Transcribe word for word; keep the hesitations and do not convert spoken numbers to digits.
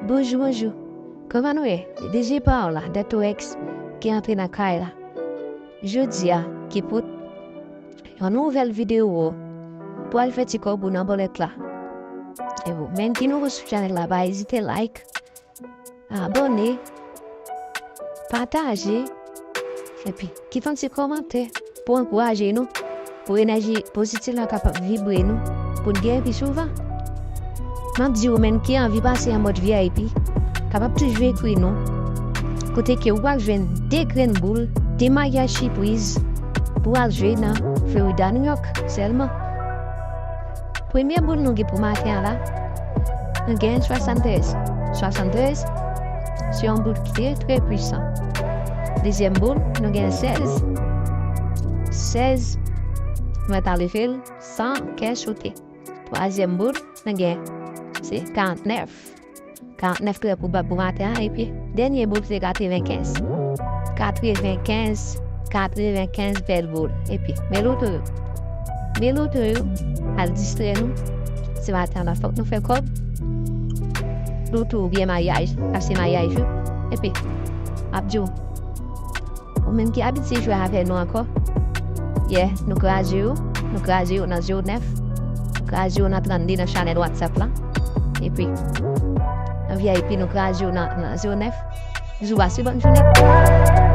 Bonjou, bonjou. Kòman nou ye? D J Paola, Detorex, ki antre nan kay la. Jodi a, ki pou yon nouvèl videyo, pou al fè ti kòb ou nan bòlèt la. E ou menm ki nouvo sou chanèl la, pa ezite like, abòne, pataje, epi kite yon ti kòmantè pou ankouraje nou, pou enèji pozitif la kapab vibre nou, pou n gen pi souvan. M ap di ou menm ki anvi pase an mòd V I P, kapab toujou ekri nou. Kote ke ou pral jwenn de grenn boul, de maryaj sipriz, pou al jwe nan Florida, New York sèlman. Premye boul nou gen pou maten an la, nou gen swasantrèz. Swasantrèz, se yon boul ki trè, trè pwisan. Dezyèm boul, nou gen sèz. Sèz, mwen ta leve l san kè sote. Twazyèm boul, nou gen, se karantnèf. Karantnèf trè pwobab pou maten an, epi dènye boul se katrevenkenz. Katrevenkenz, katrevenkenz bèl boul. Epi, men loto yo. Men loto yo, al distrè nou. Se maten an la, fòk nou fè kòb. Loto oubyen maryaj, ap se maryaj yo. Epi, m ap di w, ou menm ki abitye jwe avè nou ankò, yè, nou kraze yo, nou kraze yo nan zewo nèf, nou kraze yo nan trannde nan chanèl WhatsApp la. Epi, nan V I P, nou kraze yo nan, nan zewo nèf. Jou a, se bòn jounen.